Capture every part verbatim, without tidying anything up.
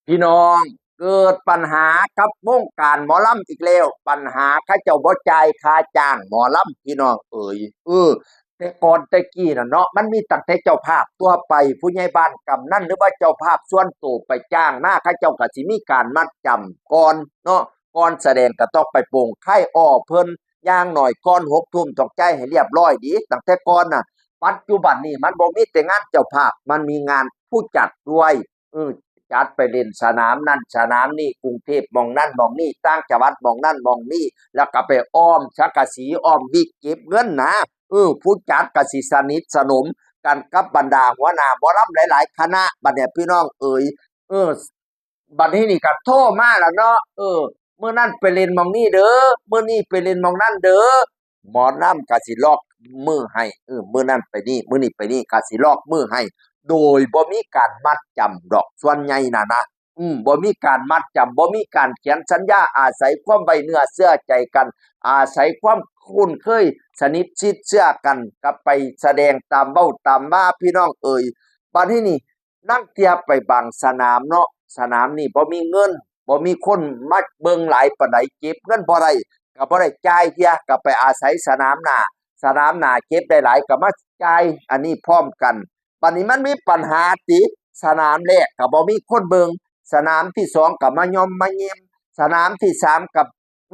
พี่น้อง เกิดปัญหากับวงการหมอลำอีกแล้ว ปัญหาเขาเจ้าบ่จ่ายค่าจ้างหมอลำ พี่น้องเอ๋ย เออ แต่ก่อนแต่กี้น่ะเนาะ มันมีตั้งแต่เจ้าภาพทั่วไป ผู้ใหญ่บ้านกำนัน หรือว่าเจ้าภาพส่วนตัวไปจ้างมา เขาเจ้าก็สิมีการมัดจำก่อนเนาะ ก่อนแสดงก็ต้องไปปลงไข่อ้อเพิ่น อย่างน้อยก่อนหกทุ่มต้องจ่ายให้เรียบร้อยดี ตั้งแต่ก่อนน่ะ ปัจจุบันนี้มันบ่มีแต่งานเจ้าภาพ มันมีงานผู้จัดด้วย เออ จัดไปเล่นสนามนั่นสนามนี่ กรุงเทพหม่องนั่นหม่องนี่ ต่างจังหวัดหม่องนั่นหม่องนี่ แล้วก็ไปอ้อมสังกะสีอ้อมวิกเก็บเงินนะ เออ ผู้จัดก็สิสนิทสนมกันกับบรรดาหัวหน้าหมอลำหลายๆคณะ บัดเนี่ยพี่น้องเอ๋ย เออ บัดนี้นี่ก็โทรมาแล้วเนาะ เออ มื้อนั้นไปเล่นหม่องนี่เด้อ มื้อนี้ไปเล่นหม่องนั่นเด้อ หมอลำก็สิล็อกมื้อให้ เออ มื้อนั้นไปนี่ มื้อนี้ไปนี่ ก็สิล็อกมื้อให้ โดยบ่มีการมัดจำดอก ส่วนใหญ่น่ะนะ อืม บ่มีการมัดจำ บ่มีการเขียนสัญญา อาศัยความไว้เนื้อเชื่อใจกัน อาศัยความคุ้นเคย สนิทชิดเชื่อกัน ก็ไปแสดงตามเว้าตามว่า พี่น้องเอ๋ย บัดนี้นี่ ลางเทื่อไปบางสนามเนาะ สนามนี่บ่มีเงิน บ่มีคนมาเบิ่งหลายปานใด เก็บเงินบ่ได้ ก็บ่ได้จ่ายเทื่อ ก็ไปอาศัยสนามหน้า สนามหน้าเก็บได้หลายก็มาจ่ายอันนี้พร้อมกัน บัดนี้มันมีปัญหาติ สนามแรกก็บ่มีคนเบิ่ง สนามที่สองก็มาย่อมมาเย็ม สนามที่สามก็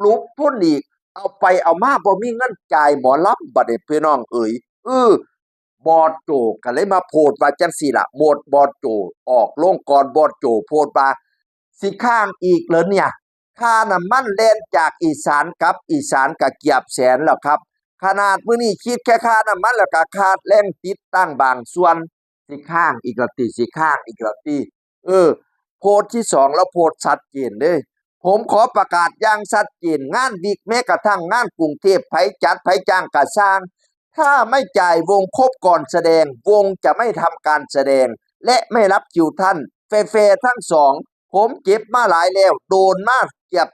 หลุบทุนอีก เอาไปเอามาบ่มีเงินจ่ายหมอลำ บัดนี้พี่น้องเอ๋ย เออ บอสโจก็เลยมาโพสต์ว่าจั่งซี้ล่ะ บอส บอสโจออกลงก่อน บอสโจโพสต์ว่า สิค้างอีกเหรอเนี่ย ค่าน้ำมันแล่นจากอีสานกลับอีสานก็เกือบแสนแล้วครับ ขนาดมื้อนี้คิดแค่ค่าน้ำมันแล้วก็ค่าแรงติดตั้งบางส่วน สิค้างอีกละติ สิค้างอีกละติ เออ โพสต์ที่สองแล้วโพสต์ชัดเจนเด้ ผมขอประกาศอย่างชัดเจน งานวิกแม้กระทั่งงานกรุงเทพ ไผจัดไผจ้างก็ซ่าง ถ้าไม่จ่ายวงครบก่อนแสดง วงจะไม่ทำการแสดง และไม่รับคิวท่าน แฟร์ๆทั้งสอง ผมเจ็บมาหลายแล้ว โดนมาเกือบ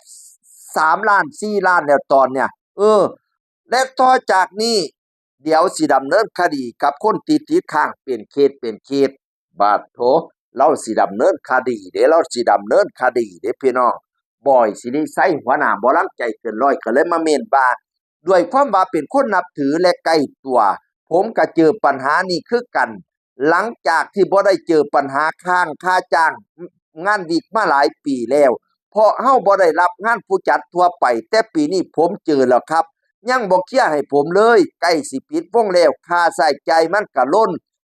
สามล้าน สี่ล้านแล้วตอนเนี่ย เออ และต่อจากนี้ เดี๋ยวสิดำเนินคดีกับคนที่ติดค้างเป็นเคสเป็นเคส บาดโถ ลาวสิดำเนินคดีเด้ ลาวสิดำเนินคดีเด้พี่น้อง บอย ศิริชัย หัวหน้าหมอลำใจเกินร้อย ก็เลยมาเม้นว่า ด้วยความว่าเป็นคนนับถือและใกล้ตัว ผมก็เจอปัญหานี้คือกัน หลังจากที่บ่ได้เจอปัญหาค้างค่าจ้างงานวิกมาหลายปีแล้ว เพราะเฮาบ่ได้รับงานผู้จัดทั่วไป แต่ปีนี้ผมเจอแล้วครับ ยังบ่เคลียร์ให้ผมเลย ใกล้สิปิดวงแล้ว ค่าใช้จ่ายมันก็ล้น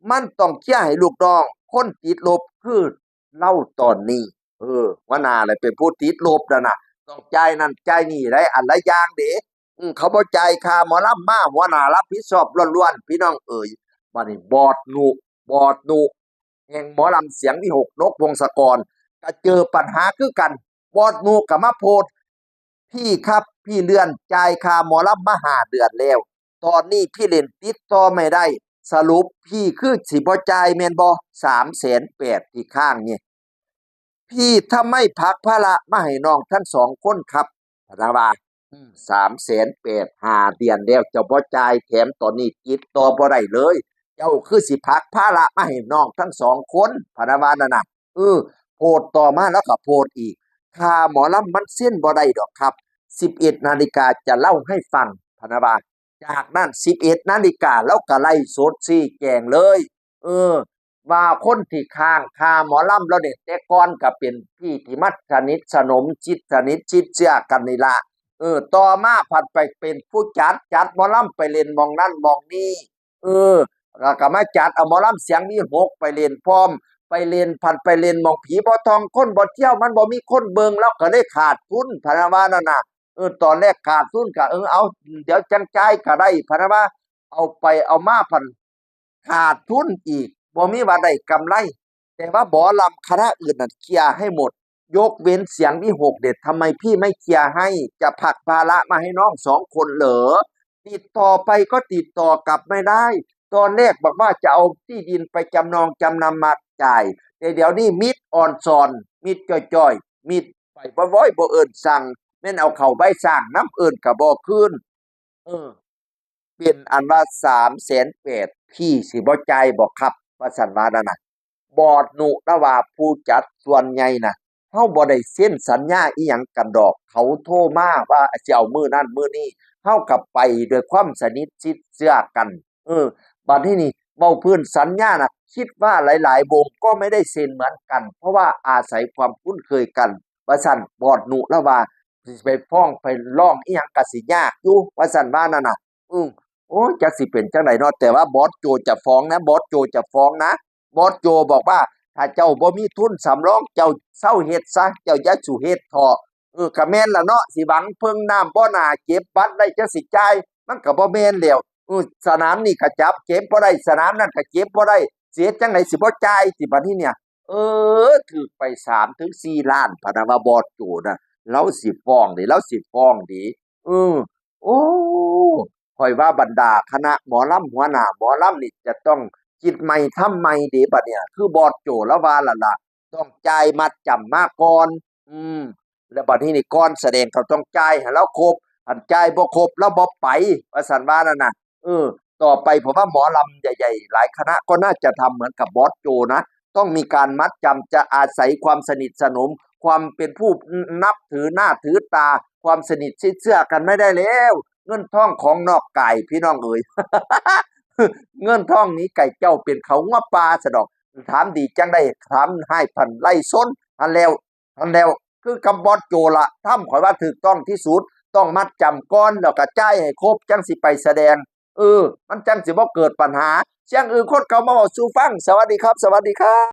มันต้องเคลียร์ให้ลูกน้อง คนติดลบคือลาวตอนนี้ เออ หัวหน้าเลยเป็นผู้ติดลบนั่นน่ะ ต้องจ่ายนั่นจ่ายนี่ได้อันละอย่างเด้ อืม เขาบ่จ่ายค่าหมอลำมา หัวหน้ารับผิดชอบล้วนๆ พี่น้องเอ๋ย บัดนี้บอสนุ บอสนุ แห่งหมอลำเสียงวิหก นกพงศกร ก็เจอปัญหาคือกัน บอสนุก็มาโพสต์ พี่ครับ พี่เลื่อนจ่ายค่าหมอลำมาห้าเดือนแล้ว ตอนนี้พี่เล่นติดต่อไม่ได้ สรุปพี่คือสิบ่จ่ายแม่นบ่ สามแสนแปดที่ค้างนี่ พี่ทำไมผลักภาระมาให้น้องทั้งสองคนครับ พะนะว่า อืม สามแสนแปด ห้าเดือนแล้วเจ้าบ่จ่าย แถมตอนนี้ติดต่อบ่ได้เลย เจ้าคือสิผลักภาระมาให้น้องทั้งสองคน พะนะว่านั่นน่ะ เออ โพสต์ต่อมาแล้วก็โพสต์อีก ค่าหมอลำมันเซ็นบ่ได้ดอกครับ สิบเอ็ดนาฬิกาจะเล่าให้ฟัง พะนะว่า จากนั้น สิบเอ็ดนาฬิกาลาวก็ไลฟ์สดชี้แจงเลย เออ ว่าคนที่ค้างค่าหมอลำลาวเนี่ย แต่ก่อนก็เป็นพี่ที่มาสนิทสนม ชิดสนิทชิดเชื่อกันนี่ล่ะ เออ ต่อมาผัดไปเป็นผู้จัด จัดหมอลำไปเล่นหม่องนั่นหม่องนี่ เออ แล้วก็มาจัดเอาหมอลำเสียงวิหกไปเล่นพร้อม ไปเล่น ผัดไปเล่นหม่องผีบ่ท่องคนบ่เที่ยว มันบ่มีคนเบิ่ง ลาวก็เลยขาดทุน พะนะว่านั่นน่ะ เออ ตอนแรกขาดทุนก็ เออ เอา เดี๋ยวจั่งจ่ายก็ได้ พะนะว่า เอาไปเอามาผัดขาดทุนอีก บ่มีว่าได้กำไร แต่ว่าหมอลำคณะอื่นน่ะเคลียร์ให้หมด ยกเว้นเสียงวิหกเด็ด ทำไมพี่ไม่เคลียร์ให้ จะผลักภาระมาให้น้องสองคนเหรอ ติดต่อไปก็ติดต่อกลับไม่ได้ ตอนแรกบอกว่าจะเอาที่ดินไปจำนองจำนำมาจ่าย แต่เดี๋ยวนี้มิดอ่อนซอน มิดจ่อยๆ มิดไปบ่ว้อยบ่เอิ้นสั่ง แม่นเอาเข้าใบสั่งนำเอิ้นก็บ่คืน เออ เป็นอันว่า สามแสนแปด พี่สิบ่จ่ายบ่ครับ ว่าซั่นว่านั่นน่ะ บอสนุละว่าผู้จัดส่วนใหญ่น่ะ เฮาบ่ได้เซ็นสัญญาอีหยังกันดอก เขาโทรมาว่าสิเอามื้อนั้นมื้อนี้ เฮาก็ไปด้วยความสนิทชิดเชื่อกัน เออ บัดนี้นี่เว้าพื้นสัญญาน่ะ คิดว่าหลายๆวงก็ไม่ได้เซ็นเหมือนกัน เพราะว่าอาศัยความคุ้นเคยกัน ว่าซั่น บอสนุละว่า สิไปฟ้องไปร้องอีหยังก็สิยากอยู่ ว่าซั่นว่านั่นน่ะ อืม โอ้ย จักสิเป็นจังไดเนาะ แต่ว่าบอสโจจะฟ้องนะ บอสโจจะฟ้องนะ บอสโจบอกว่า ถ้าเจ้าบ่มีทุนสำรอง เจ้าเซาเฮ็ดซะ เจ้าอย่าสู่เฮ็ดเถาะ เออ ก็แม่นล่ะเนาะ สิหวังเพิ่งน้ำบ่หน้า เก็บบัตรได้จักสิจ่าย มันก็บ่แม่นแล้ว เออ สนามนี่ก็จับเก็บบ่ได้ สนามนั่นก็เก็บบ่ได้ สิเฮ็ดจังไดสิบ่จ่ายติบัดนี้เนี่ย เออ ถืกไปสามถึงสี่ล้าน พะนะว่าบอสโจนะ ลาวสิฟ้องเด้ ลาวสิฟ้องเด้ เออ โอ้ ข้อยว่าบรรดาคณะหมอลำ หัวหน้าหมอลำนี่จะต้องคิดใหม่ทำใหม่เด้บัดเนี่ย คือบอสโจลาวว่าล่ะล่ะ ต้องจ่ายมัดจำมาก่อน อืม แล้วบัดนี้นี่ก่อนแสดงก็ต้องจ่ายให้ลาวครบ คันจ่ายบ่ครบลาวบ่ไป ว่าซั่นว่านั่นน่ะ เออ ต่อไปผมว่าหมอลำใหญ่ๆหลายคณะก็น่าจะทำเหมือนกับบอสโจนะ ต้องมีการมัดจำ จะอาศัยความสนิทสนม ความเป็นผู้นับถือหน้าถือตา ความสนิทชิดเชื่อกันไม่ได้แล้ว เงินทองของนอกกายพี่น้องเอ๋ย เงินทองหนีไกลเจ้า เป็นเขางัวป่าสะดอก ถามดีจังได้ ถามให้พันไล่ซน อันแล้ว อันแล้ว คือกับบอสโจละ ทำข้อยว่าถูกต้องที่สุด ต้องมัดจำก่อน แล้วก็จ่ายให้ครบ จังสิไปแสดง เออ มันจังสิบ่เกิดปัญหา เสียงอื่นคนเขามาบอกสู่ฟัง สวัสดีครับ สวัสดีครับ